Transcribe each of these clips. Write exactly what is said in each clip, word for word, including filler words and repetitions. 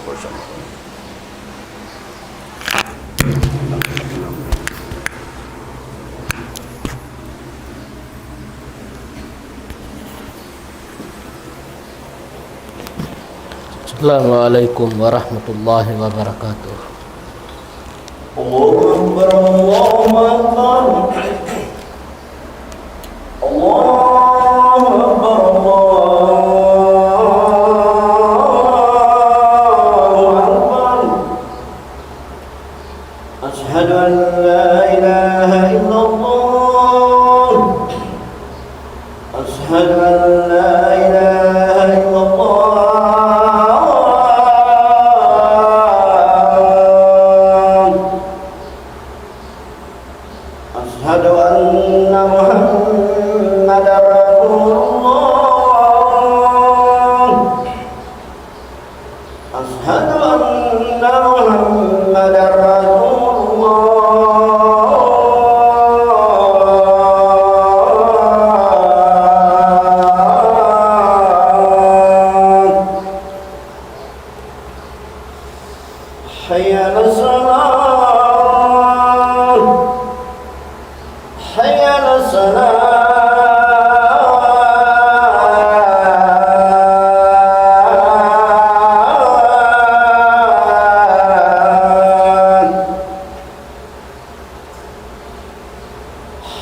السلام عليكم ورحمة الله وبركاته. الله أكبر، الله أكبر. الله أكبر، الله أكبر. أشهد أن لا إله إلا الله. أشهد أن لا إله إلا الله. أشهد أن محمدا رسول الله. أشهد أن محمدا رسول الله. حي على الصلاة. حي على الصلاة.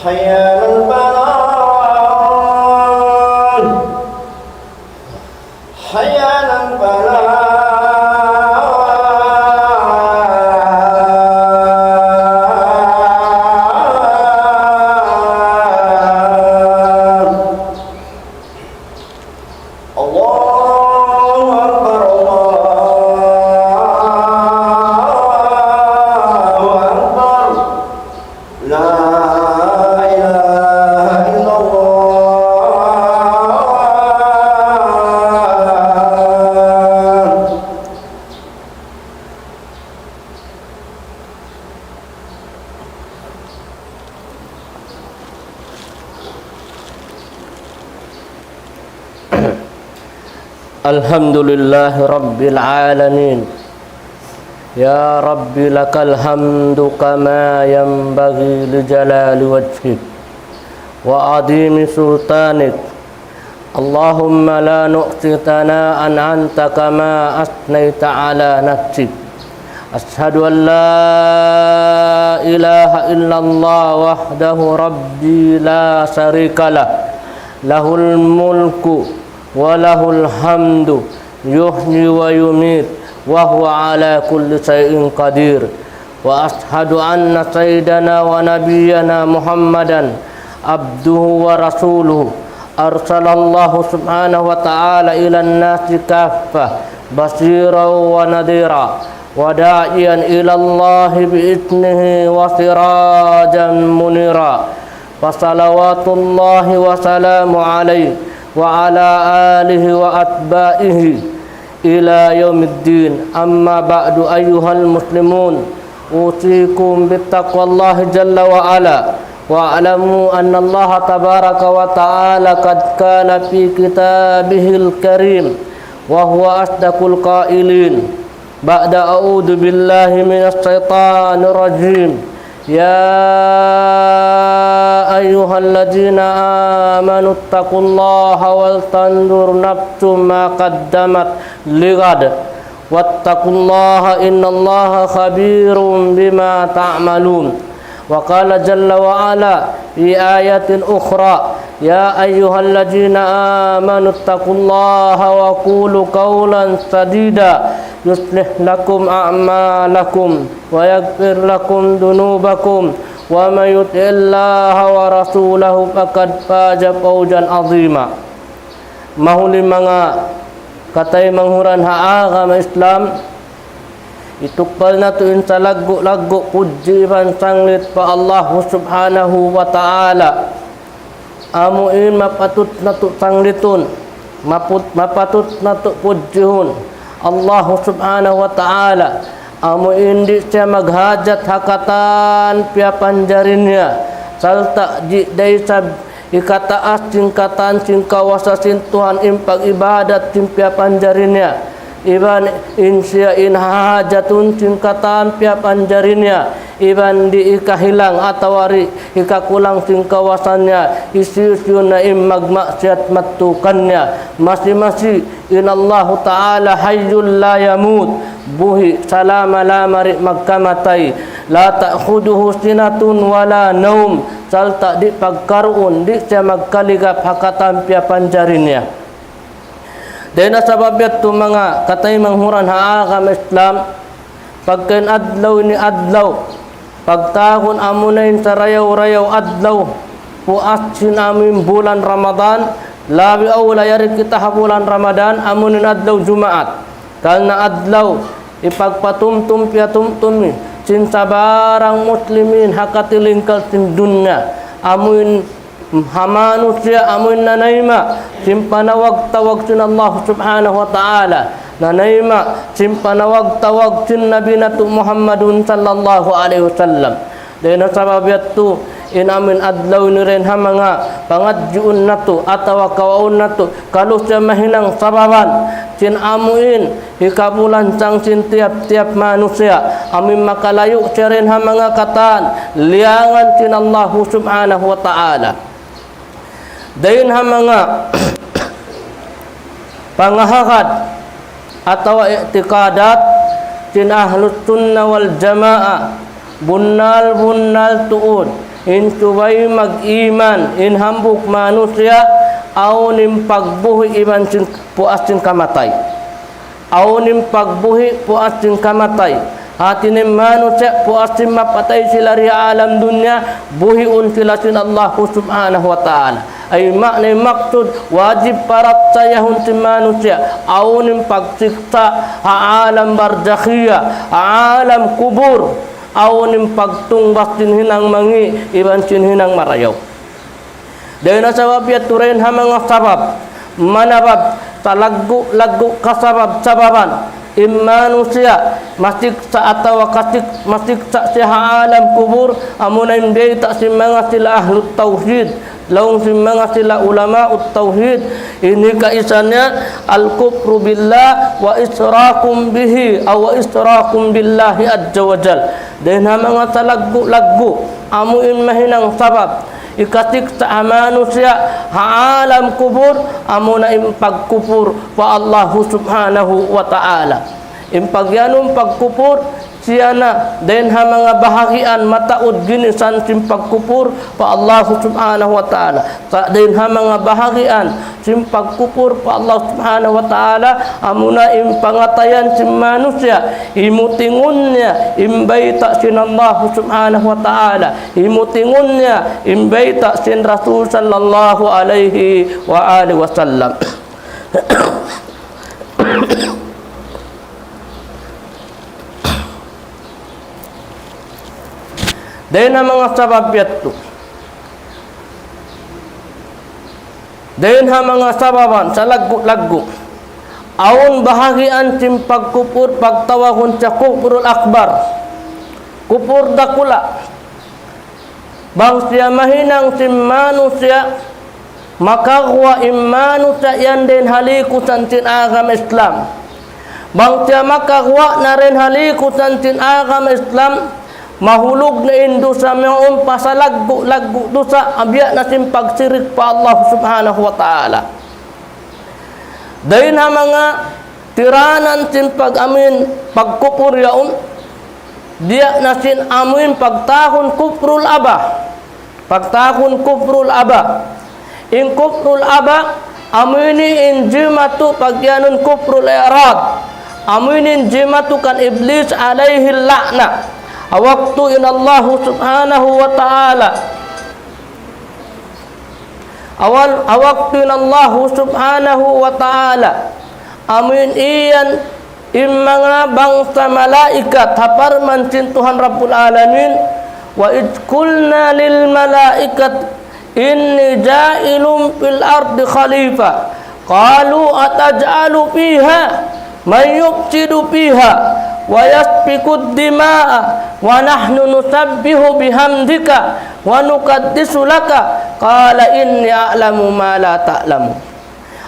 حي على الفلاح. حي على الفلاح. الله أكبر، الله أكبر. لا إله إلا الله. الحمد لله رب العالمين. يا رب لك الحمد كما ينبغي لجلال وجهك وعظيم سلطانك. اللهم لا نحصي ثناء أنت كما أثنيت على نفسك. أشهد أن لا إله إلا الله وحده ربي لا شريك له، له الملك وله الحمد يحيي ويميت وهو على كل شيء قدير. وأشهد أن سيدنا ونبينا محمدا عبده ورسوله أرسله الله سبحانه وتعالى إلى الناس كافة بشيرا ونذيرا وداعيا إلى الله بإذنه وسراجا منيرا. فصلوات الله وسلامه عليه وعلى آله وأتباعه إلى يوم الدين. أما بعد، أيها المسلمون، أوصيكم بتقوى الله جل وعلا، واعلموا أن الله تبارك وتعالى قد قال في كتابه الكريم وهو أصدق القائلين بعد أعوذ بالله من الشيطان الرجيم. يا أيها الذين آمنوا اتقوا الله ولتنظر نفس ما قدمت لغد واتقوا الله إن الله خبير بما تعملون. وقال جل وعلا في آية أخرى: يا أيها الذين آمنوا اتقوا الله وقولوا قولا سديدا يصلح لكم أعمالكم ويغفر لكم ذنوبكم ومن يطع الله ورسوله فقد فاز فوزا عظيما. Mahuli manga kataymanghuran ha agama Islam, itukbal natu' in salaggu'-laggu' pudji iban sanglit pa Allahu Subhanahu wa Ta'ala. Amu in mapatut natu' sanglitun, maput-, mapatut natu' pudjihun Allahu Subhanahu wa Ta'ala. Amu in di' siya maghajat ha katan piyapanjari niya, sarta' di' da isab hikataas sin katan sin kawasa sin Tuhan in pag-ibadat sin piyapanjari niya. iban in siya in hahajatun sin katan piyapanjari niya, iban di' hikahilang atawa di' hikakulang sin kawasa niya, hisiyu-siyu na in magmaksiyat mattu kaniya. Masi-masi in Allahu Ta'ala hayyul la yamut, buhi' salama-lama di' magkamatay. La ta'khuduhu sinatun wa la nawm, sarta' di' pagkaruun, di' siya magkaligap ha katan piyapanjari niya. Dayn ha sabab yadtu manga kataymanghuran ha agama Islam, pagka in adlaw ini adlaw, pagtawagun amuna in sarayaw-rayaw adlaw, puas sin amu in bulan Ramadan, labi awla yari kita ha bulan Ramadan, amuna in adlaw Jumaat. Karna' adlaw, hipagpatumtum piyatumtum sin sabarang muslimin ha katilingkal sin dunya. Amu in ha manusiya' amu in nanayma' sin panawag-tawag sin Allah Subhanahu wa Ta'ala, nanayma' sin panawag-tawag sin Nabi natu' Muhammadun sallallahu alayhi wasallam. Dayn ha sabab yadtu, in amu in adlaw ini dayn ha manga pangadjiun natu' atawa kawaun natu', kalu siya mahinang sababan sin amu in hikabulansang sin tiyap-tiyap manusiya', amu in makalayu' siya dayn ha manga katan liyangan sin Allahu Subhanahu wa Ta'ala. Dayn ha manga pangahagad atawa i'tikadat sin Ahlus Sunnah wal Jamaah, bunnal-bunnal tuud in subay mag-iman in hambuuk manusiya', awn in pagbuhi' iban sin puas sin kamatay. Awn in pagbuhi' puas sin kamatay. Hati niya in manusiya' puas sin mapatay sila di ha alam dunya, buhiun sila sin Allahu Subhanahu wa Ta'ala. Ay ma'na, maksud, wajib parachayahun sin manusiya'. Awn in pagsiksa' ha alam barzakhiya, ha alam kubul. Awn in pagtungbas sin hinang mangi', iban sin hinang marayaw. Dayn ha sabab yadtu dayn ha manga sabab, manabab, salaggu'-laggu' kasabab-sababan in manusiya' masiksa' atawa kasik-, masiksa' siya ha alam kubul, amuna in bayta' sin manga sila ahlut tawhid, laung sin manga sila ulama'ut tawhid, in hikaisa niya, الكفر بالله وإشراك به أو إشراك بالله عز وجل. Dayn ha manga salaggu'-laggu', amu in mahinang sabab hikasiksa' ha manusiya' ha alam kubul, amuna in pagkupur pa Allahu Subhanahu wa Ta'ala. In pagiyanun pagkupur, siya na dayn ha manga bahagian mataud ginisan sin pagkupur pa Allahu Subhanahu wa Ta'ala. Sa' dayn ha manga bahagian sin pagkupur pa Allah Subhanahu wa Ta'ala, amuna in pangatayan sin manusiya', himutingun niya in bayta' sin Allah Subhanahu wa Ta'ala, himutingun niya in bayta' sin Rasul sallallahu alayhi wa alihi wasallam. Dayn ha manga sabab yadtu. Dayn ha manga sababan, salaggu'-laggu'. Awn bahagian sin pagkupur, pagtawagun siya kufrul akbar. Kufur dakula'. Bang siya mahinang sin manusiya', makaguwa' in manusiya' yan dayn ha likusan sin agama Islam. Bang siya makaguwa' na dayn ha likusan sin agama Islam, mahulug na in dusa mawn pa salaggu'-laggu' dusa, biya' na sin pagsirik pa Allah Subhanahu wa Ta'ala. Dayn ha manga tiranan sin pag-amin, pagkupur yaun, biya' na sin amuin pagtawagun kufrul abah. Pagtawagun kufrul abah. In kufrul abah, amu ini in jimatu pagiyanun kufrul i'rad. Amu ini in jimatu kan Iblis alayhi la'na. Ha waktu in Allahu Subhanahu wa Ta'ala. Awal, ha waktu in Allahu Subhanahu wa Ta'ala. Amu in iyan in manga bangsa malaikat, ha parman sin Tuhan Rabbul Alamin, وإذ قلنا للملائكة إني جاعل في الأرض خليفة قالوا أتجعل فيها من يفسد فيها ويسفك الدماء ونحن نسبح بحمدك ونقدس لك قال إني أعلم ما لا تعلمون.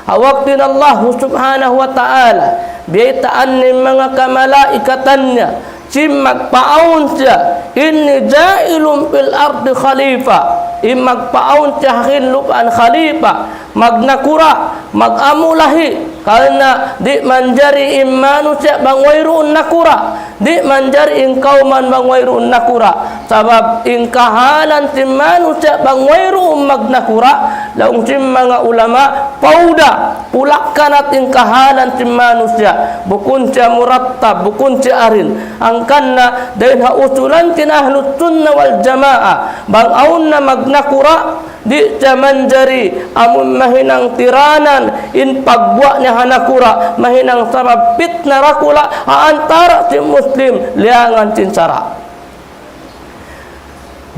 Ha waktu in Allahu Subhanahu wa Ta'ala Biyaytaan niya in manga kamalaikatan niya, sin magpaawn siya, إني جاعل في الأرض خليفة. In magpaawn siya ha lupaan khalifa, magnakura', mag-amulahi, karna' di' manjari in manusiya' bang wayruun nakura', di' manjari in kawman bang wayruun nakura'. Sabab in kahalan sin manusiya' bang wayruun magnakura', laung sin manga ulama, pawda, pulakkanat in kahalan sin manusiya', bukun siya murattab, bukun siya arin. Hangkan na, dayn ha usulan sin Ahlus Sunnah wal Jamaah, bang awn na magnakura', di' siya manjari amun mahinang tiranan in pagguwa' niya ha nakura', mahinang sabab pitna dakula' ha antara' sin Muslim, liyangan sin sara'.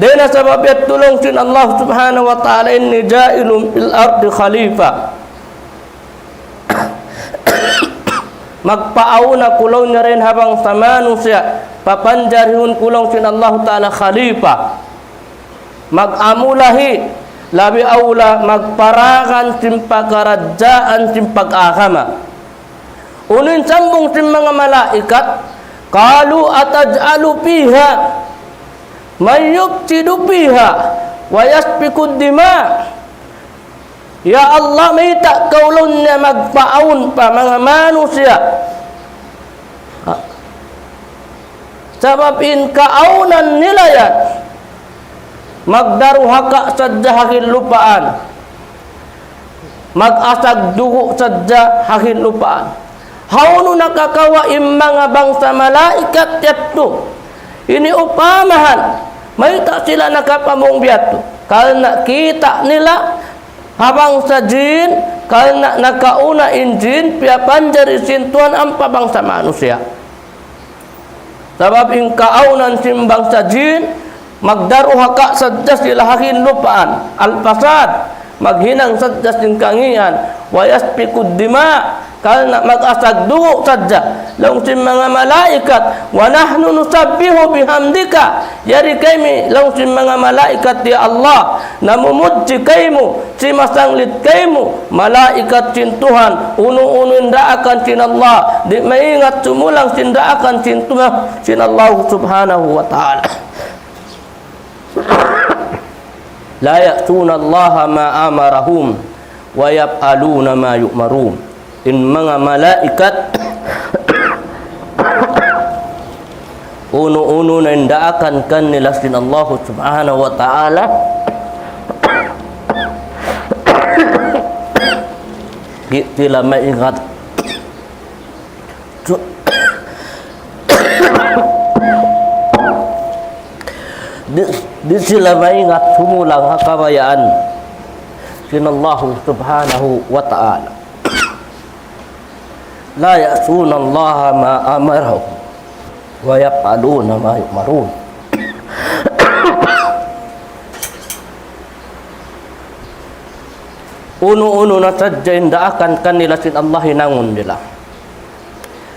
Dayn ha sabab yadtu laung sin Allah Subhanahu wa Ta'ala, إني جاعل في الأرض خليفة. Magpaawn aku laung niya dayn ha bangsa manusiya', papanjarihun ku laung sin Allahu Ta'ala khalifa. Mag-amulahi, labi awla magparakan sin pakaradjaan sin pag-agama. Unu in sambung sin manga malaikat, قالوا أتجعل فيها من يفسد فيها ويسفك الدماء. Ya Allah, mayta' kaw laung niya magpaawn pa manga manusiya'? Ha? Sabab in kaawnan nila yan, magdaruhaka sadja ha lupaan, mag-asag dugu' sadja ha lupaan. Hawnu nakakawa' in manga bangsa malaikat yadtu? Ini upamahan, mayta' sila nakapamung biya' yadtu? Karna' kita' nila ha bangsa jin, karna' nakauna in jin, piyapanjari sin Tuhan ampa bangsa manusiya'. Sabab in kaawnan sin bangsa jin, magdaruhaka sadja sila ha lupaan. Al-fasad, maghinang sadja sin kangīan. ويسفك الدماء, karna' mag-asag dugu' sadja. Laung sin manga malaikat, ونحن نسبح بحمدك. Yari kami, laung sin manga malaikat, ya Allah, namumudji kaymu, simasanglit kaymu, malaikat sin Tuhan, unu-unu in daakan sin Allah, di' maingat sumulang sin daakan sin Tuhan, sin Allah Subhanahu wa Ta'ala. لا يعصون الله ما أمرهم ويفعلون ما يؤمرون. In manga malaikat, unu-unu na in daakan kanila sin Allah Subhanahu wa Ta'ala, di' sila maingat. Di', di' sila maingat sumulang ha kabayaan sin Allah Subhanahu wa Ta'ala. لا يعصون الله ما أمرهم ويفعلون ما يؤمرون. Unu-unu na sadja in daakan kanila sin Allah hinangun nila.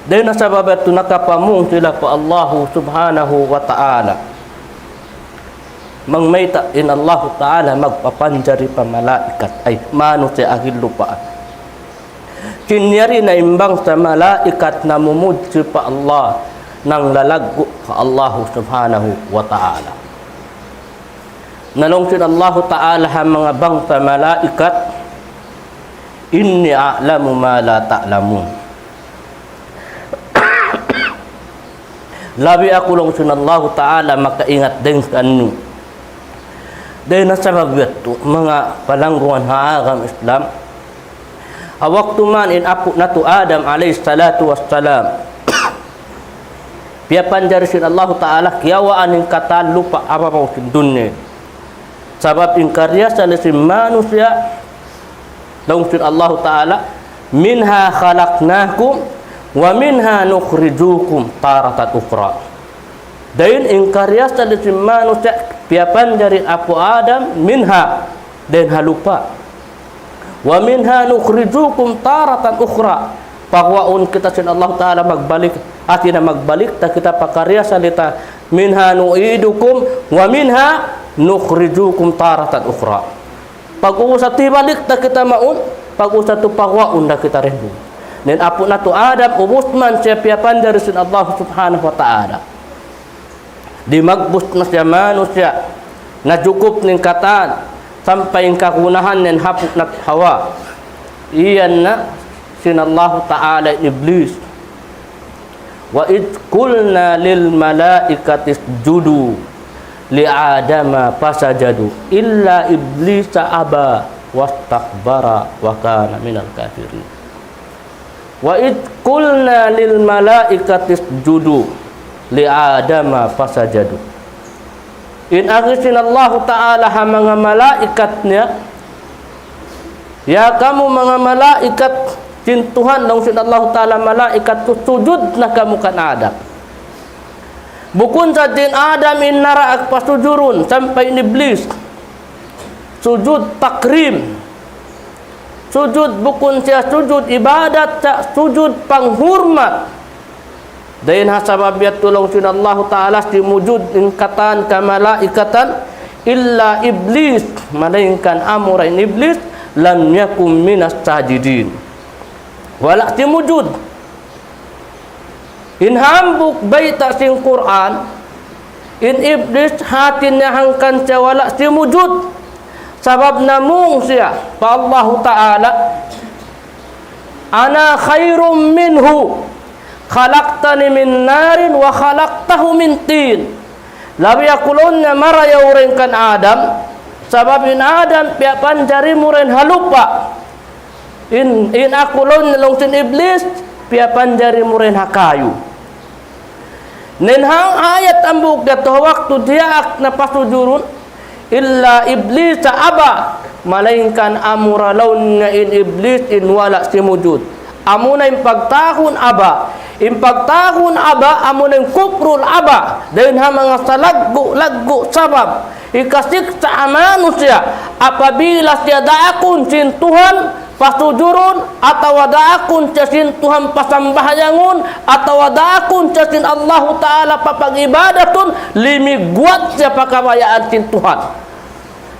Dayn ha sabab yadtu nakapamung sila pa Allahu Subhanahu wa Ta'ala. Bang mayta' in Allahu Ta'ala magpapanjari pa malaikat, ay, manusiya' ha lupaan. Sin yari na in bangsa malaikat namumudji pa Allah, nanglalaggu' pa Allahu Subhanahu wa Ta'ala. Na laung sin Allahu Ta'ala ha manga bangsa malaikat, إني أعلم ما لا تعلمون. Labi aku laung sin Allahu Ta'ala makaingat dayn kaniyu. Dayn ha sabab yadtu, manga palanggungan ha agama Islam, ha waktu man in apu' natu' Adam alayhi salatu wassalam, piyapanjari sin Allahu Ta'ala, kiyawaan in katan lupa' ha babaw sin dunya. Sabab in kariyasali sin manusiya', laung sin Allahu Ta'ala, منها خلقناكم ومنها نخرجكم تارة أخرى. Dayn in kariyasali sin manusiya', piyapanjari apu' Adam, منها, dayn ha lupa'. ومنها نخرجكم تارة أخرى. Paguwaun kita sin Allah Ta'ala magbalik, hati niya magbalik ta kita pa kariyasali ta. منها نعيدكم ومنها نخرجكم تارة أخرى. Pag-ubus hati balik ta kita mawn, pag-ubus hati paguwaun da kita dayn duun. In apu' natu' Adam, ubus man siya piyapanjari sin Allah Subhanahu wa Ta'ala. Dimagbus na siya manusiya', najukup in katan, sampay in kagunahan niya in apu' natu' Hawa. Iyan na sin Allah Ta'ala in Iblis. وإذ قلنا للملائكة اسجدوا لآدم فسجدوا إلا إبليس أبى واستكبر وكان من الكافرين. وإذ قلنا للملائكة اسجدوا لآدم فسجدوا. In agi sin Allahu Ta'ala ha manga malaikat niya, "Ya kamu manga malaikat sin Tuhan," laung sin Allahu Ta'ala malaikat, "sujud na kamu kan Adam." Bukun sadja in Adam in naraak pasujurun, sampay in Iblis. Sujud takrim. Sujud bukun siya sujud ibadat, sa sujud panghurmat. Dayn ha sabab yadtu laung sin Allahu Ta'ala simujud in katan kamalaikatan illa Iblis, malaingkan amura in Iblis, لم يكن من الساجدين. Wala' simujud. In hambuuk bayta' sin Qur'an, in Iblis hati niya hangkan siya wala' simujud. Sabab namung siya pa Allahu Ta'ala, أنا خير منه خلقتني من نار وخلقته من طين. Labi aku laung niya marayaw dayn kan Adam, sabab in Adam piyapanjari mu dayn ha lupa'. In, in aku laung niya laung sin Iblis, piyapanjari mu dayn ha kayu. Na in ha ayat hambuuk yadtu ha waktu diyaak na pasujurun, إلا إبليس أبى, malaingkan amura laung niya in Iblis in wala' simujud. Amuna in pagtawagun أبى. In pagtawagun أبى, amuna in kufrul أبى. Dayn ha manga salaggu'-laggu' sabab hikasiksa' ha manusiya', apabila siya daakun sin Tuhan pasujurun, atawa daakun siya sin Tuhan pasambahayangun, atawa daakun siya sin Allahu Ta'ala papag-ibadatun, limigwat siya pa kabayaan sin Tuhan.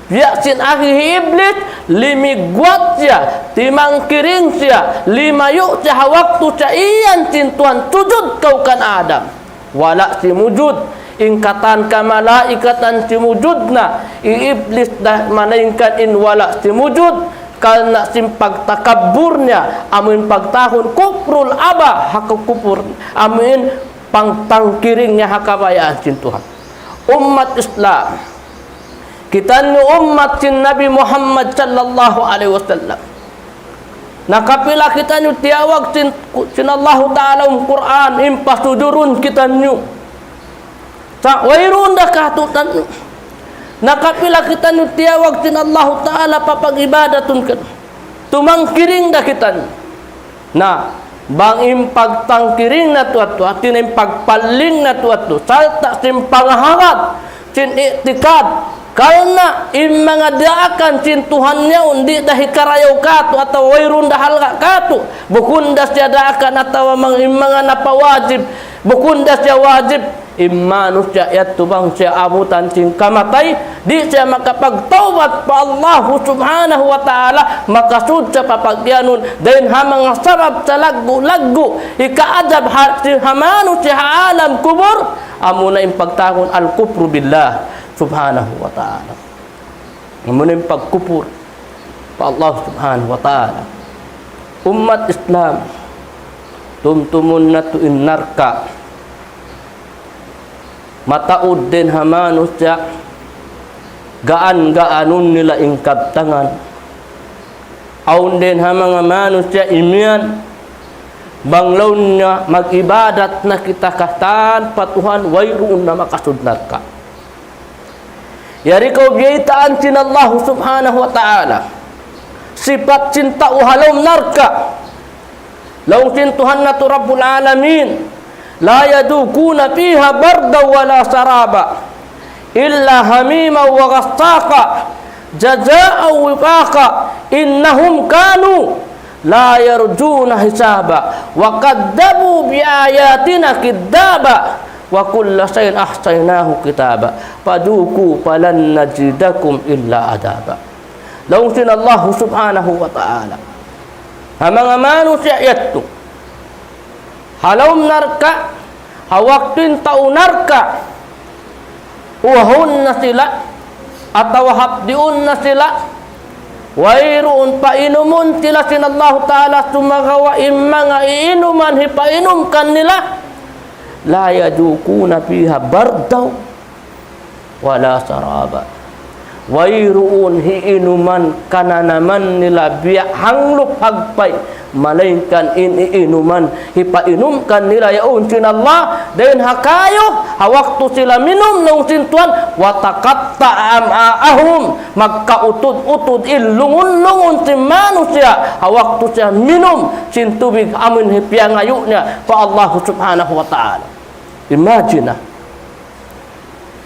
Biya' sin agi hi Iblis, limigwat siya, timangkiring siya, limayu' siya ha waktu siya iyan sin Tuhan, sujud kaw kan Adam. Wala' simujud. In katan kamalaikatan simujud na, hi Iblis da malaingkan in wala' simujud, karna' sin pagtakabbur niya, amu in pagtawagun kufrul أبى, ha kakupur, amu in pagtangkiring niya ha kabayaan sin Tuhan. Ummat Islam, kitaniyu ummat sin Nabi Muhammad sallallahu alayhi wasallam. Nakapila kitaniyu tiyawag sin, sin Allahu Ta'ala ha Qur'an, in pasujurun kitaniyu. Sa' wayruun da katu'niyu. Nakapila kitaniyu tiyawag sin Allahu Ta'ala papag-ibadatun kan. Tumangkiring da kitaniyu. Na, bang in pagtangkiring natu' yadtu, hati niya in pagpaling natu' yadtu, sarta' sin pangaharat, sin i'tikad, karna' in manga daakan sin Tuhan yaun, di' da hikarayaw katu', atawa wayruun da halga' katu', bukun da siya daakan, atawa mang-, in manga napawajib, bukun da siya wajib, in manusiya' yadtu bang siya abutan sin kamatay, di' siya makapagtawbat pa Allahu Subhanahu wa Ta'ala, makasud siya pa pagiyanun, dayn ha manga sabab salaggu'-laggu', hikaadab ha, sin ha manusiya' ha alam kubur, amuna in pagtawagun الكفر بالله سبحانه وتعالى. Amuna in pagkupur pa Allah Subhanahu wa Ta'ala. Ummat Islam, tumtumun natu' in narka'. Mataud dayn ha manusiya', gaan-gaanun nila in kabtangan. Awn dayn ha manga manusiya' imiyan, bang laung niya mag-ibadat na kita katan pa Tuhan, wayruun na makasud narka'. Yari kaw biyaytaan sin Allah Subhanahu wa Ta'ala sipat sin tau ha lawm narka'. Laung sin Tuhan natu' Rabbul Alamin, لا يذوقون فيها بردا ولا شرابا إلا حميما وغساقا جزاء وفاقا إنهم كانوا لا يرجون حسابا وكذبوا بآياتنا كذابا وكل شيء أحصيناه كتابا فذوقوا فلن نزيدكم إلا عذابا. Laung sin Allah Subhanahu wa Ta'ala, ha manga manusiya' yadtu, Ha lawm narka', ha waktu in tau narka', uhahun na sila, atawa hapdiun na sila, wayruun painumun sila sin Allahu Ta'ala sumagawa' in manga iinuman hipainum kanila, لا يذوقون فيها بردا ولا شرابا. Wayruun hiinuman kananaman nila biya' hanglup hagpay, malaingkan in iinuman hipainum kanila yaun sin Allah, dayn ha kayu, ha waktu sila minum laung sin Tuhan, وتقطع أمعاؤهم, magkautud-utud in lungun-lungun sin manusiya', ha waktu siya minum sin tubig amun hipiyangayu' niya pa Allah Subhanahu wa Ta'ala. Imagine na.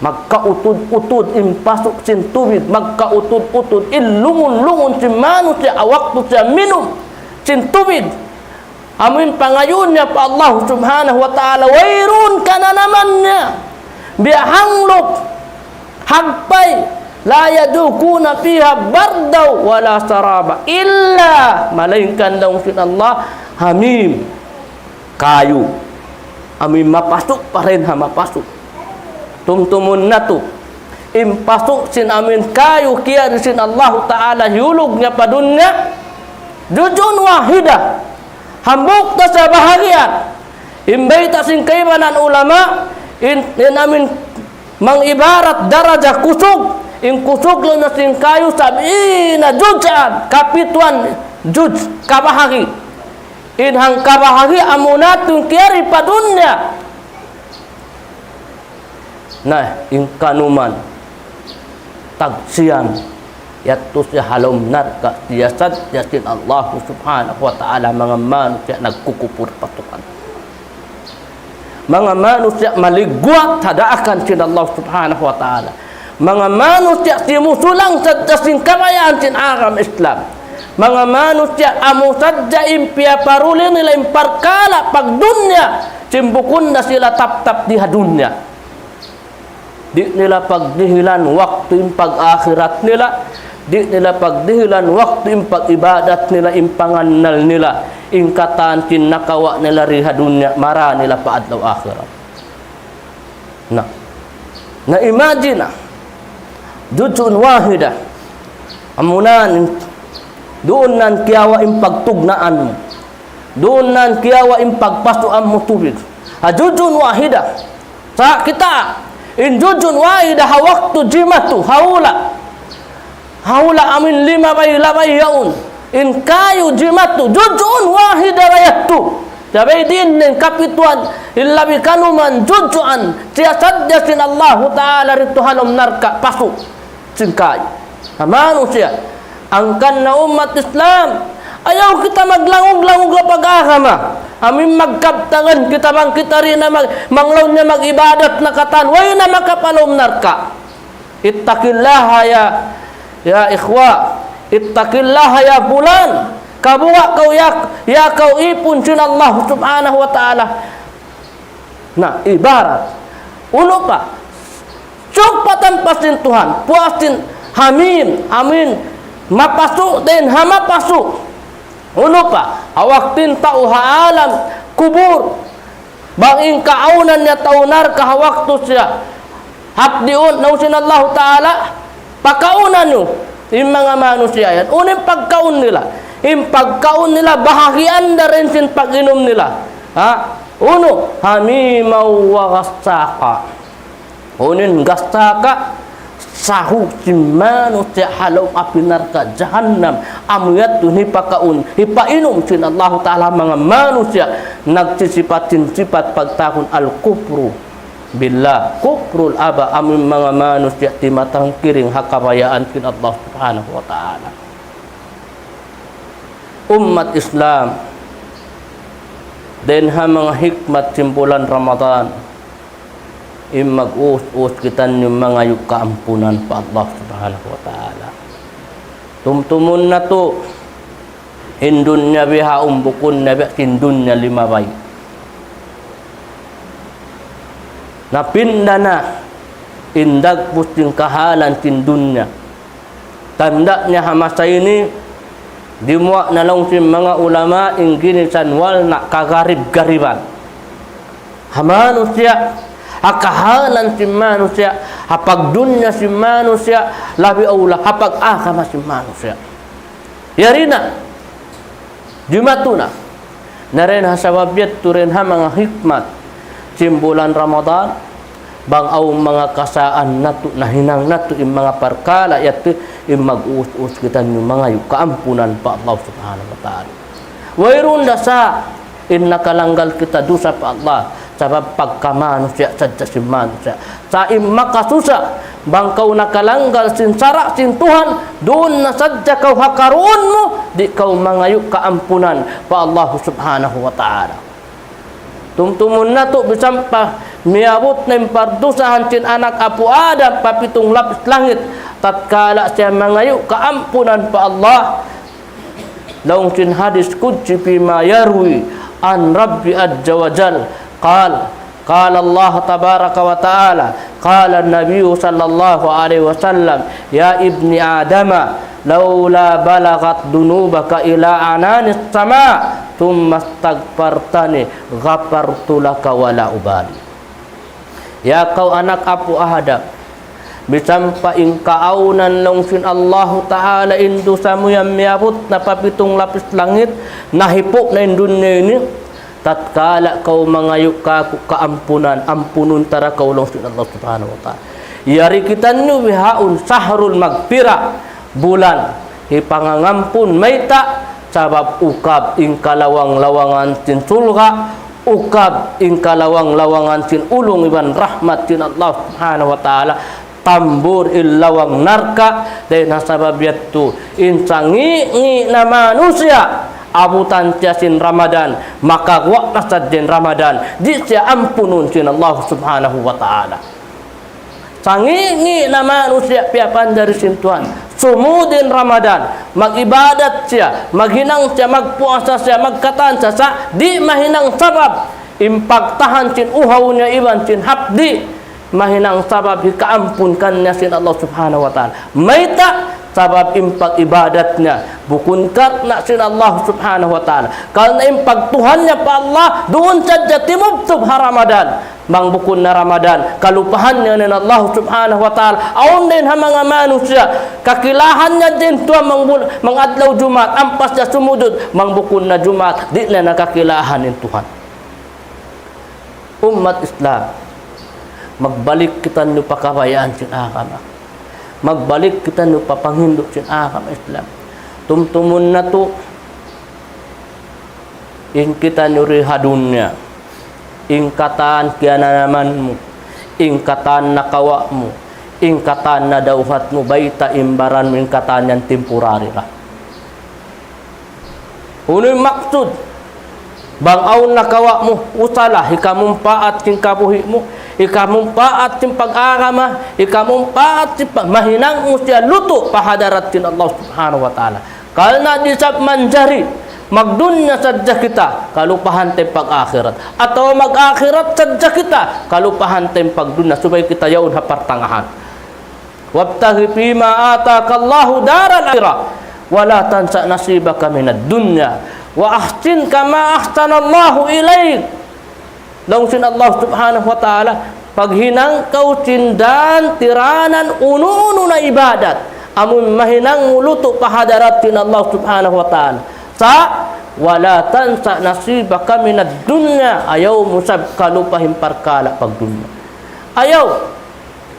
Magkautud-utud in pasu' sin tubig, magkautud-utud in lungun-lungun sin manusiya' ha waktu siya minum sin tubig amun pangayuun niya pa Allah Subhanahu wa Ta'ala, wayruun kananaman niya biya' hanglup hagpay, لا يذوقون فيها بردا ولا شرابا إلا, malaingkan laung sin Allah, حميم, kayu. Amun mapasu' pa dayn ha mapasu'. Tumtumun natu'. In pasu' sin amun kayu kiyari sin Allahu Ta'ala hiyulug niya pa dunya. جزء واحدة. Hambuuk da sa bahagian. In bayta' sin kaibanan ulama, in, in amun mangibarat daraja kusug, in kusug laung niya sin kayu سبعين جزءا, kapituan juz, kabahagi. In hangkabahagi amuna tuud in kiyari pa dunya. Na, in kanuman, tagsiyan, yadtu siya ha lawm narka', siya sadja sin Allah Subhanahu wa Ta'ala, manga manusiya' nagkukupur pa Tuhan. Manga manusiya' maligwat ha daakan sin Allah Subhanahu wa Ta'ala. Manga manusiya' simusulang sadja sin kabayaan sin agama Islam. Manga manusiya' amu sadja in piyaparuli nila in parkala' pagdunya, sin bukun na sila taptap di ha dunya. Di' nila pagdihilan waktu in pag-akhirat nila, di' nila pagdihilan waktu in pag-ibadat nila, in pangannal nila, in katan sin nakawa' nila di ha dunya, mara nila pa adlaw akhirat. Na, na imagine na, جزء واحدة. Amuna in, duun na in kiyawa' in pagtugnaan mu. Duun na in kiyawa' in pagpasuan mu tubig. Ha, جزء واحدة. Sa' kita', in جزء واحدة ha waktu jimatu, ha hula'. Ha hula' amun limabay-labay yaun. In kayu jimatu, جزء واحدة ra yadtu. Sabab diin in kapituan, in labi kanuman, جزءا, siya sadja sin Allahu Ta'ala didtu ha lawm narka', pasu' sin kayu. Ha manusiya', hangkan na ummat Islam, ayaw kita maglangug-langug ha pag-agama. Amun magkabtangan kita bang kita di' na mag-, bang laung niya mag-ibadat na katan, way na makapalawm narka'. اتق الله يا، يا إخوة. اتق الله يا فلان. Kabuga' kaw ya, ya kaw ipun sin Allah Subhanahu wa Ta'ala. Na, ibarat. Unu pa? Sugpatan pa sin Tuhan. Puas sin حميم, amun mapasu' dayn ha mapasu'. Unu pa? Ha waktu in tau ha alam kubul. Bang in kaawnan niya tau narka' ha waktu siya hapdiun, laung sin Allahu Ta'ala, pakauna niyu in manga manusiya' yan. Unu in pagkaun nila? In pagkaun nila, bahagian da dayn sin pag-inum nila. Ha? Unu? حميما وغساقا. Unu in غساقا? Sahu sin manusiya' ha lawm api narka' jahannam. Amu yadtu in hipakaun, hipainum sin Allahu Ta'ala manga manusiya' nagsisipat sin sipat pagtawagun الكفر بالله، كفر الآباء, amu in manga manusiya' timatangkiring ha kabayaan sin Allah Subhanahu wa Ta'ala. Ummat Islam, dayn ha manga hikmat sin bulan Ramadan, in mag-us-us kitaniyu mangayu' kaampunan pa Allah Subhanahu wa Ta'ala. Tumtumun natu', in dunya bihaun bukun na biya' sin dunya limabay. Napinda na in dagpus sin kahalan sin dunya. Tanda' niya ha masa ini, dimuwa' na laung sin manga ulama in ginisan walna' kagarib-gariban. ha manusiya', ha kahalan sin manusiya', ha pagdunya sin manusiya', labi awla ha pag-agama sin manusiya'. Yari na, jimatu na. Na dayn ha sabab yadtu dayn ha manga hikmat sin bulan Ramadan, bang awn manga kasaan natu', nahinang natu' in manga parkala' yadtu, in mag-uus-uus kitaniyu mangayu' kaampunan pa Allah Subhanahu wa Ta'ala. Wayruun da sa' in nakalanggal kita dusa pa Allah, sabab pagkamanusiya' sadja sin manusiya'. Sa' in makasusa, bang kaw nakalanggal sin sara' sin Tuhan, duun na sadja kaw ha karuun mu, di' kaw mangayu' kaampunan pa Allah Subhanahu wa Ta'ala. Tumtumun natu' bisan pa miyabut na in pardusahan sin anak apu' Adam pa pitung lapis langit, tatkala siya mangayu' kaampunan pa Allah. Laung sin hadis qudsi فيما يروي عن ربي عز وجل، قال، قال الله تبارك وتعالى، قال النبي صلى الله عليه وسلم: يا ابن آدم، لولا بلغت ذنوبك إلى عنان السماء ثم استغفرتني غفرت لك ولا أبالي. Ya kaw anak apu' Adam, bisan pa in kaawnan laung sin Allahu Ta'ala in dusa mu yan miyabut na pa pitung lapis langit, nahipu' na in dunya ini, tatkala kaw mangayu' kāku' kaampunan, ampunun ta da kaw laung sin Allah Subhanahu wa Ta'ala. Yari kitaniyu bihaun shahrul maghfirah, bulan hipangangampun. Mayta'? Sabab ukab in kalawang-lawangan sin surga', ukab in kalawang-lawangan sin ulung iban rahmat sin Allah Subhanahu wa Ta'ala, tambur in lawang narka'. Dayn ha sabab yadtu, in sangi'-ngi' na manusiya', abutan siya sin Ramadan, makaguwa' na sadja in Ramadan, di' siya ampunun sin Allah Subhanahu wa Ta'ala. Sangi'-ngi' na manusiya' piyapanjari sin Tuhan. Sumud in Ramadan, mag-ibadat siya, maghinang siya, magpuasa siya, magkatan siya, sa' di' mahinang sabab in pagtahan sin uhaw niya iban sin hapdi', mahinang sabab hikaampun kaniya sin Allah Subhanahu wa Ta'ala. Mayta'? Sabab in pag-ibadat niya bukun karna' sin Allah Subhanahu wa Ta'ala. Karna' in pagtuhan niya pa Allah, duun sadja timubtub ha Ramadan. Bang bukun na Ramadan, kalupahan niya in Allah Subhanahu wa Ta'ala. Awn dayn ha manga manusiya', kakilahan niya in Tuhan bang bul-, bang adlaw Jumaat, ampa siya sumujud, bang bukun na Jumaat, di' na niya kakilahan in Tuhan. Ummat Islam, magbalik kitaniyu pa kabayaan sin agama. Magbalik kitaniyu pa panghindu' sin agama Islam. Tumtumun natu', in kitaniyu di ha dunya, in katan kiyananaman mu, in katan nakawa' mu, in katan nadawhat mu, bayta' in baran mu, in katan yan temporary ra. Unu in maksud? Bang awn nakawa' mu, usala, hikamumpaat sin kabuhi' mu, hikamumpaat sin pag-agama, hikamumpaat sin pag-, mahinang mu siya lutu' pa hadarat sin Allah Subhanahu wa Ta'ala. Karna' di' isab manjari, magdunya sadja kita, kalupahan ta in pag-akhirat. Atawa mag-akhirat sadja kita, kalupahan ta in pagdunya, subay kita yaun ha partangahan. وابتغ فيما آتاك الله الدار الآخرة ولا تنس نصيبك من الدنيا وأحسن كما أحسن الله إليك. Laung sin Allah Subhanahu wa Ta'ala, paghinang kaw sin dan tiranan unu-unu na ibadat, amun mahinang mu lutu' pa hadarat sin Allah Subhanahu wa Ta'ala. Sa', ولا تنس نصيبك من الدنيا, ayaw mu isab kalupahi in parkala' pagdunya. Ayaw.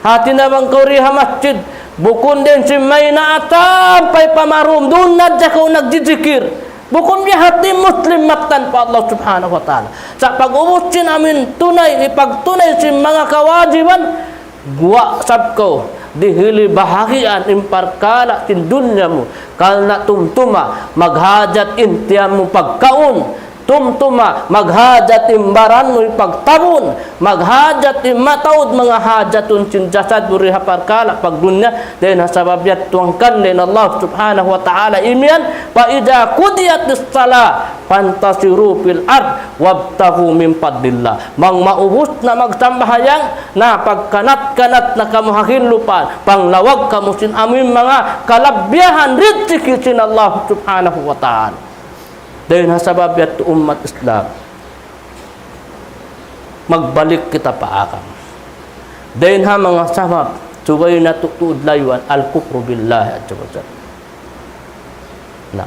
Hati niya bang kaw di ha masjid, bukun dayn sin maynaat sampay pa marum, duun na sadja kaw nagjijikir. Bukun biya' hati Muslim mattan pa Allah Subhanahu wa Ta'ala. Sa' pag-ubus sin amun tunay, hipagtunay sin manga kawajiban, guwa' isab kaw dihili bahagian in parkala' sin dunya mu. Karna' tumtuma, maghajat in tiyan mu pagkaun. Tumtuma, maghajat in baran mu hipagtabun, maghajat in mataud manga hajatun sin jasad mu di ha parkala' pagdunya, dayn ha sabab yadtu hangkan dayn Allah Subhanahu wa Ta'ala imiyan, فإذا قضيت الصلاة فانتشروا في الأرض وابتغوا من فضل الله. Bang maubus na magsambahayang, na pagkanat-kanat na kamu ha hinlupa', panglawag kamu sin amun manga kalabbihan rizki sin Allah Subhanahu wa Ta'ala. Dayn ha sabab yadtu ummat Islam, magbalik kita pa agama. Dayn ha manga sabab, subay natu' tuud layuan, الكفر بالله عز وجل. Na,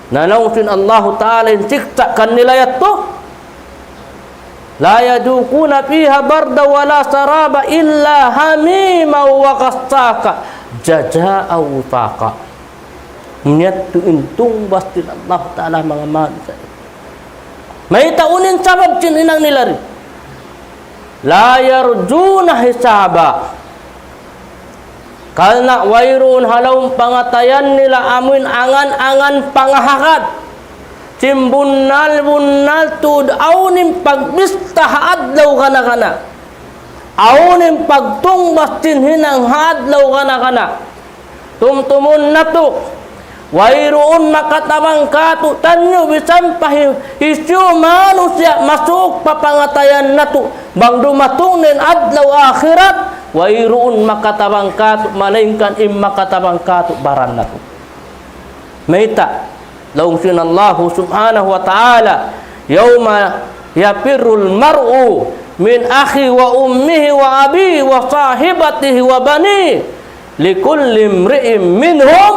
na laung sin Allahu Ta'ala in siksa' kanila yadtu, لا يذوقون فيها بردا ولا شرابا إلا حميما وغساقا جزاء وفاقا. Yadtu in tungbas sin Allahu Ta'ala manga manusiya'. Mayta' unu in sabab sin hinang nila ri? لا يرجون حسابا. Karna' wayruun ha lawm pangatayan nila amuin angan-angan pangahagad. Sin bunnal-bunnal tuud awn in pagbista ha adlaw kana-kana. Awn in pagtungbas sin hinang ha adlaw kana-kana. Tumtumun natu'. Wayruun makatabang kātu'niyu bisan pa hi-, hisiyu manusiya' masuuk pa pangatayan natu'. Bang dumatung na in adlaw akhirat, wayruun makatabang kātu', malaingkan in makatabang kātu' baran natu'. Mayta', laung sin Allahu Subhanahu wa Ta'ala, يوم يفر المرء من أخيه وأمه وأبيه وصاحبته وبنيه لكل امرئ منهم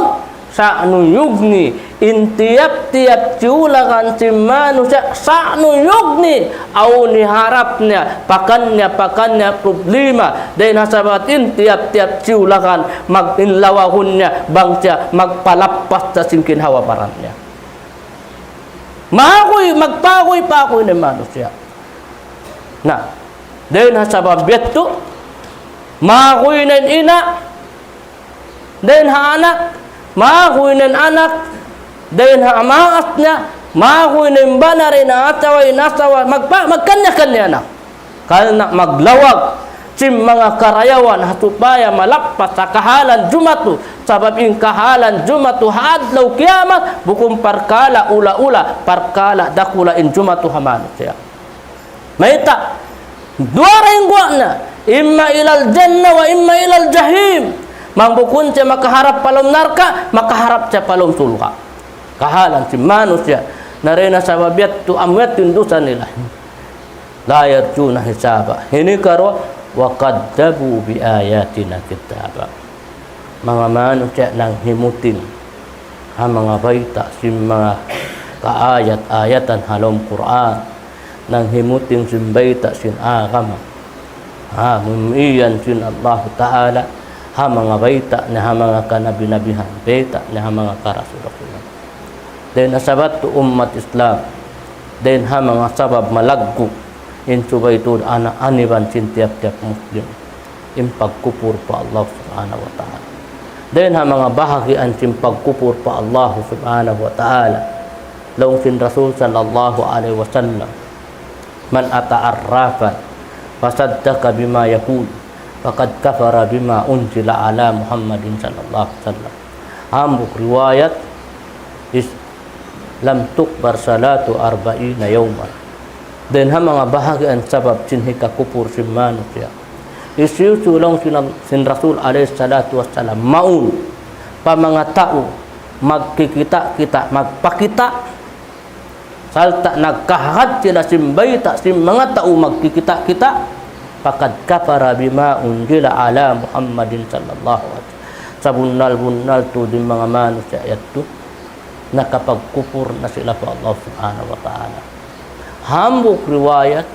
شأن يغنيه. In tiyap-tiyap siyulakan sin manusiya', شأن يغنيه, awn hiharap niya, pakan niya, pakan niya problema. Dayn ha sabab in tiyap-tiyap siyulakan, mag-, in lawahun niya, bang siya magpalappas sa sin ginhawa-baran niya. Makuy, magpakuy-pakuy na in manusiya'. Na, dayn ha sabab yadtu, makuy na in ina', dayn ha anak, makuy na in anak, dayn ha maas niya, makuy na in bana, dayn ha asawa, in asawa, magpa-, magkanya-kanya na. Karna' maglawag sin manga karayawan ha supaya malappas ha kahalan jumatu, sabab in kahalan jumatu ha adlaw kiyamat, bukun parkala' ula-ula, parkala' dakula' in jumatu ha manusiya'. Mayta'? Duwa ra in guwa' niya. إما إلى الجنة وإما إلى الجحيم. Bang bukun siya makaharap pa lawm narka', makaharap siya pa lawm surga'. Kahalan sin manusiya'. Na dayn ha sabab yadtu amu yadtu in dusa nila. لا يرجون حسابا. Ini karuwa, وكذبوا بآياتنا كذابا. Manga manusiya' nanghimuting ha manga bayta' sin manga kaayat-ayatan ha lawm Qur'an, nanghimuting sin bayta' sin agama. Ha, mimiyan sin Allahu Ta'ala ha manga bayta' niya, ha manga kanabi-nabihan, bayta' niya ha manga karasul-rasulan. Dayn ha sabab tu ummat Islam, dayn ha manga sabab malaggu' in subay tuud ana aniban sin tiyap-tiyap Muslim, in pagkupur pa Allah Subhanahu wa Ta'ala. Dayn ha manga bahagian sin pagkupur pa Allah Subhanahu wa Ta'ala, laung sin Rasul sallallahu alayhi wasallam, من أتى عرافا فصدق بما يقول فقد كفر بما أنزل على محمد صلى الله عليه وسلم. Hambuuk riwayat, is لم تقبل صلاته أربعين يوما. Dayn ha manga bahagian sabab sin hikakupur sin manusiya'. Hisiyu-siyu laung sin, sin Rasul alayhi salatu wassalam, mawn pa manga tau magkikita'-kita', magpakita', sarta' nagkahagad sila sin bayta' sin manga tau magkikita'-kita', فقد كفر بما أنزل على محمد صلى الله عليه وسلم. Sabunnal-bunnal tuud in manga manusiya' yadtu, nakapagkupur na sila pa Allah Subhanahu wa Ta'ala. Hambuuk riwayat,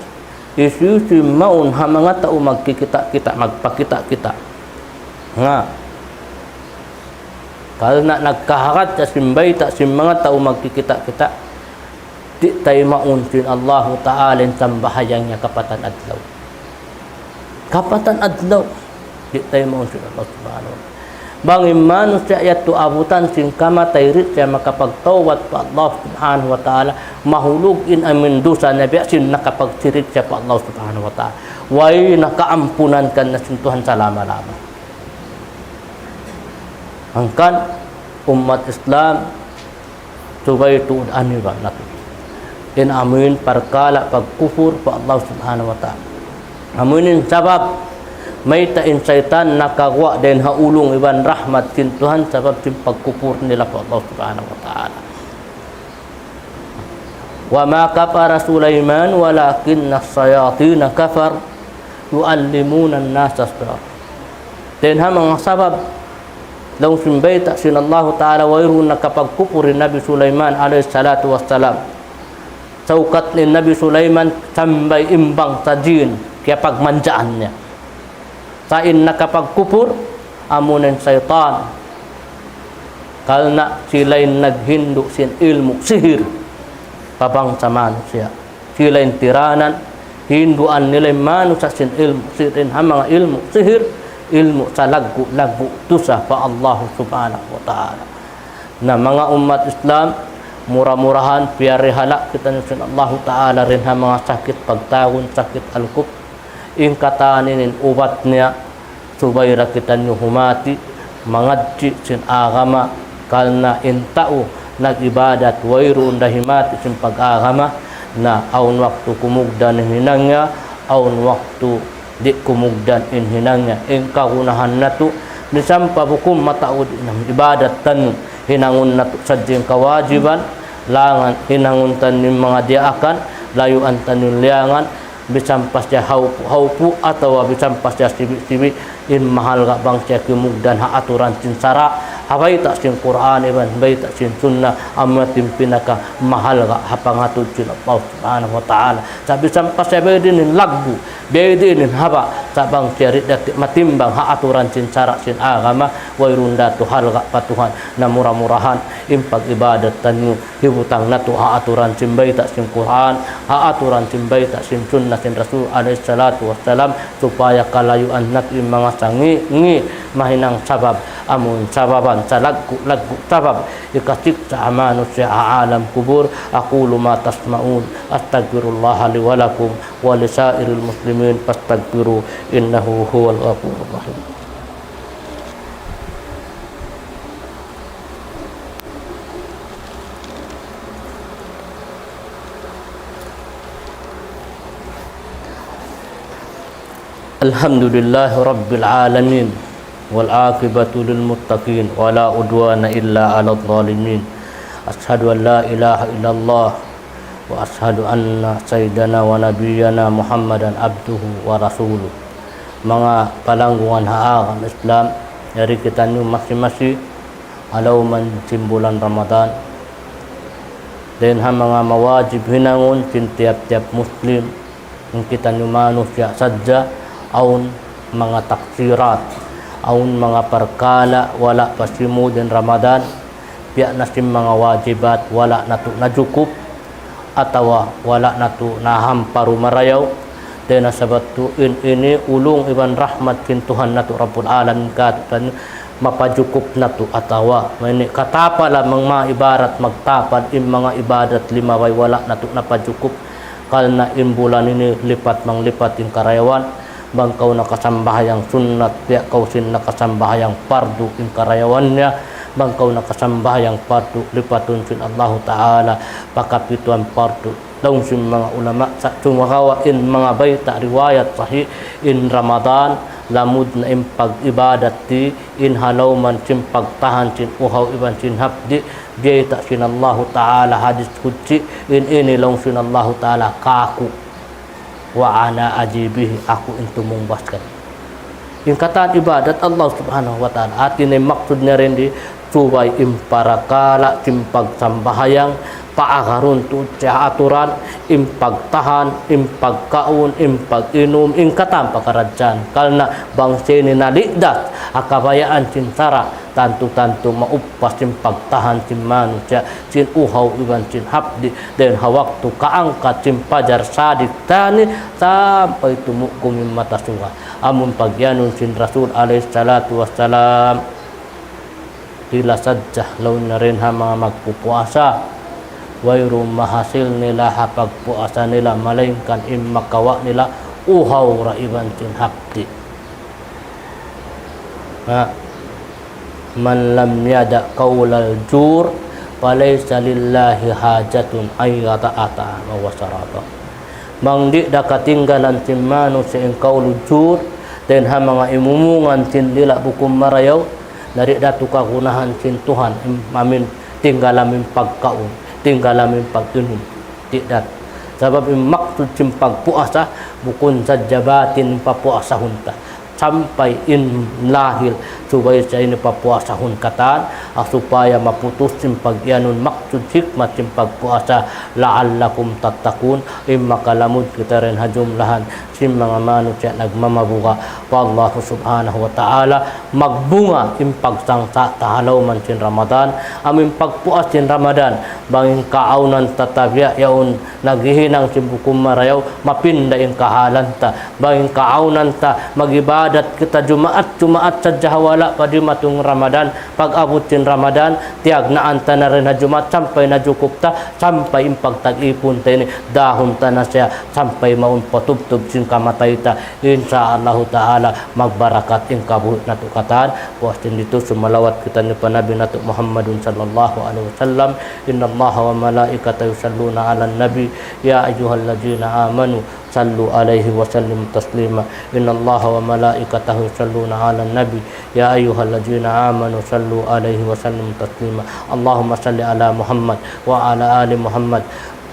hisiyu-siyu mawn ha manga tau magkikita'-kita', magpakita'-kita'. Nga. Karna' nagkahagad siya sin bayta' sin manga tau magkikita'-kita'. Di' taymaun sin Allahu Ta'ala in sambahayang niya kapatan adlaw. Kapatan adlaw. Di' taymaun sin Allah Subhanahu wa Ta'ala. Bang in manusiya' yadtu abutan sin kamatay, di' siya makapagtawbat pa Allah Subhanahu wa Ta'ala, mahulug in amuin dusa niya biya' sin nakapagsirik siya pa Allah Subhanahu wa Ta'ala. Way na kaampunan kaniya sin Tuhan salama-lama. Hangkan ummat Islam, subay tuud aniban natu' in amuin parkala' pagkupur pa Allah Subhanahu wa Ta'ala. Amuin in sabab mayta' in saytan nakaguwa' dayn ha ulung iban rahmat sin Tuhan sabab sin pagkupur nila pa Allah Subhanahu wa Ta'ala. وما كفر سليمان ولكن الشياطين كفروا يعلمون الناس السحر. Dayn ha manga sabab, laung sin bayta' sin Allahu Ta'ala, wayruun nakapagkupur in Nabi Sulaiman alayhi salatu wassalam. Saukat in Nabi Sulaiman sambay in bangsa jin, kiyapagmanjaan niya. Sa' in nakapagkupur, amuna in saytan. Karna' sila in naghindu' sin ilmu' sihir pa bangsa manusiya'. Sila in tiranan, hinduan nila in manusiya' sin ilmu' sihir, in ha manga ilmu' sihir, ilmu' salaggu'-laggu' dusa pa Allah Subhanahu wa Ta'ala. Na manga ummat Islam, mura-murahan piyarihala' kitaniyu sin Allahu Ta'ala dayn ha manga sakit pagtawagun, sakit alkup. In katan ini in ubat niya, subay da kitaniyu humati, mangadji' sin agama, karna' in tau nag-ibadat wayruun da himati sin pag-agama, na awn waktu kumugdan in hinang niya, awn waktu di' kumugdan in hinang niya. In kagunahan natu', misan pa bukun mataud in ibadat taniyu, hinangun natu' sadja in kawajiban, langan hinangun taniyu in manga diyaakan, layuan taniyu in liyangan, misan pa siya hawpu'-hawpu' atawa misan pa siya sibi'-sibi', in mahalga' bang siya kimugdan ha aturan sin sara', ha bayta' sin Qur'an iban bayta' sin Sunnah, amu in pinakamahalga' ha pangatud sin Allah Subhanahu wa Ta'ala. Sa' misan pa siya biyadiin in laggu', biyadiin in haba', sa' bang siya di' da matimbang ha aturan sin sara' sin agama, wayruun da tuud halga' pa Tuhan. Na mura-murahan, in pag-ibadat taniyu, hibutang natu' ha aturan sin bayta' sin Qur'an, ha aturan sin bayta' sin Sunnah sin Rasul alayhi salatu wassalam, supaya kalayuan natu' in manga sangi'-ngi' mahinang sabab, amun sababan salaggu'-laggu' sabab hikasiksa' ha manusiya' ha alam kubul. أقول ما تسمعون، أستغفر الله لي ولكم ولسائر المسلمين فاستغفروه إنه هو الغفور الرحيم. الحمد لله رب العالمين، والعاقبة للمتقين، ولا عدوان إلا على الظالمين. أشهد أن لا إله إلا الله، وأشهد أن سيدنا ونبينا محمدا عبده ورسوله. Manga palanggungan ha agama Islam, yari kitaniyu masi-masi ha lawm sin bulan Ramadan. Dayn ha manga mawajib hinangun sin tiyap-tiyap Muslim, in kitaniyu manusiya' sadja, awn manga taksirat, awn manga parkala' wala' pa simud in Ramadan, biya' na sin manga wajibat wala' natu' najukup, atawa wala' natu' nahamparu marayaw. Dayn ha sabab tuud in ini ulung iban rahmat sin Tuhan natu' Rabbul Alamin, katu'niyu mapajukup natu' atawa mayni' katapalan, manga ibarat magtapal in manga ibadat limabay wala' natu' napajukup. Karna' in bulan ini lipat manglipat in karayawan. Bang kaw nakasambahayang sunnat, biya' kaw sin nakasambahayang pardu in karayawan niya. Bang kaw nakasambahayang pardu, lipatun sin Allahu Ta'ala pa kapituan pardu. Laung sin manga ulama, sa' sumagawa' in manga bayta' riwayat sahih, in Ramadan, lamud na in pag-ibadat di', in ha lawm sin pagtahan sin uhaw iban sin hapdi', biyayta' sin Allahu Ta'ala hadis qudsi, in ini laung sin Allahu Ta'ala kāku', وأنا أجزي به, aku in tumungbas kaniya. In katan ibadat Allah Subhanahu wa Ta'ala. Hāti niya maksud niya dayn di, subay in parakala' sin pagsambahayang, paagarun tuud siya ha aturan, in pagtahan, in pagkaun, in pag-inum, in katan pakaradjaan. Karna' bang siya ini nalidas ha kabayaan sin sara', tantu-tantu mauppa sin pagtahan sin manusiya' sin uhaw iban sin hapdi', dayn ha waktu kaangkat sin pajar sadiq tani sampay tumugum in mata suga. Amun pagiyanun sin Rasul alayhi salatu wassalam, sila sadja laung niya dayn ha manga magpupuasa, wayruun mahasil nila ha pagpuasa nila, malaingkan in makawa' nila uhaw da iban sin hapdi'. Ha? من لم يدع قول الزور فليس لله حاجة أن يدع طعامه وشرابه. Bang di' da katinggalan sin manusiya' in qawlu zur, dayn ha manga imumungan sin dila' bukun marayaw, na di' da tuud kagunahan sin Tuhan, im-, amin, tinggalan in pagkaun, tinggalan in pag-inum. Di' dat. Sabab in maksud sin pagpuasa, bukun sadja batin papuasahun ta. Sampay in lahil, subay sa ini papuasahun katan, ah, supaya maputus sin pag-iyanun maksud hikmat sin pagpuasa, لعلكم تتقون, in makalamud kita dayn ha jumlahan sin manga manusiya' nagmamabuga' pa Allah Subhanahu wa Ta'ala, magbunga in pagsangsa' ta ha lawm sin Ramadan, amu in pagpuas sin Ramadan, bang in kaawnan ta tabiya' yaun naghihinang sin bukun marayaw, mapinda in kahalan ta. Bang in kaawnan ta mag-ibadat kita Jumaat, Jumaat sadja ha wala' pa dimatung Ramadan, pag-abut sin Ramadan, tiyagnaan ta na dayn ha Jumaat, sampay najukup ta, sampay in pagtag-ipun ta ini, dahun ta na siya, sampay mawn pa tubtub sin kamatay ta. Insya Allahu Ta'ala, magbarakat in kabuhi' natu' katan. Puas sin ditu, sumalawat kita ni pa Nabi natu' Muhammadun sallallahu alayhi wasallam. إن الله وملائكته يصلون على النبي، يا أيها الذين آمنوا صلوا عليه وسلموا تسليما. إن الله وملائكته يصلون على النبي، يا أيها الذين آمنوا صلوا عليه وسلموا تسليما. اللهم صل على محمد وعلى آل محمد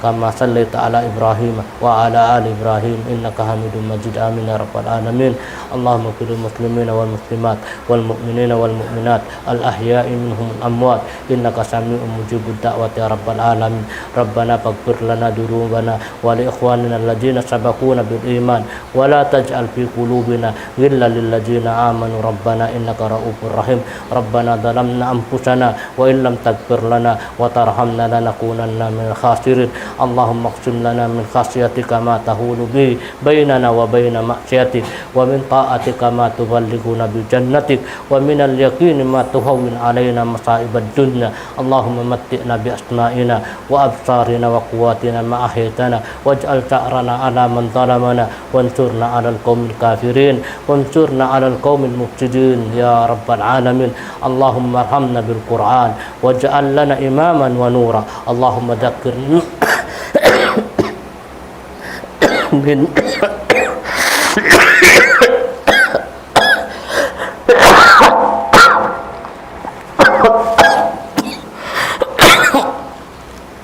كما صليت على إبراهيم وعلى آل إبراهيم إنك حميد مجيد. آمين يا رب العالمين. اللهم اغفر للمسلمين والمسلمات والمؤمنين والمؤمنات الأحياء منهم والأموات إنك سميع مجيب الدعوات يا رب العالمين. ربنا فاغفر لنا ذنوبنا ولإخواننا الذين سبقونا بالإيمان ولا تجعل في قلوبنا غلا للذين آمنوا ربنا إنك رءوف رحيم. ربنا ظلمنا أنفسنا وإن لم تغفر لنا وترحمنا لنكونن من الخاسرين. اللهم اقسم لنا من خشيتك ما تحول به بيننا وبين معصيتك، ومن طاعتك ما تبلغنا به جنتك، ومن اليقين ما تهون علينا مصائب الدنيا. اللهم متعنا بأسماعنا وأبصارنا وقواتنا ما أحييتنا، واجعل ثأرنا على من ظلمنا، وانصرنا على القوم الكافرين، وانصرنا على القوم المفسدين يا رب العالمين. اللهم ارحمنا بالقرآن، واجعل لنا إماما ونورا. اللهم ذكرنا من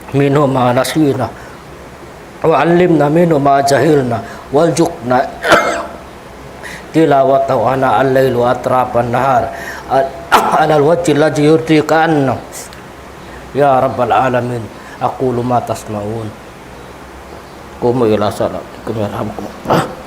منه ما نسينا، وعلمنا منه ما جهلنا، وارزقنا تلاوته آناء الليل وأطراف النهار على الوجه الذي يرضيك عنا يا رب العالمين. أقول ما تسمعون. قوموا إلى صلاتكم يرحمكم الله.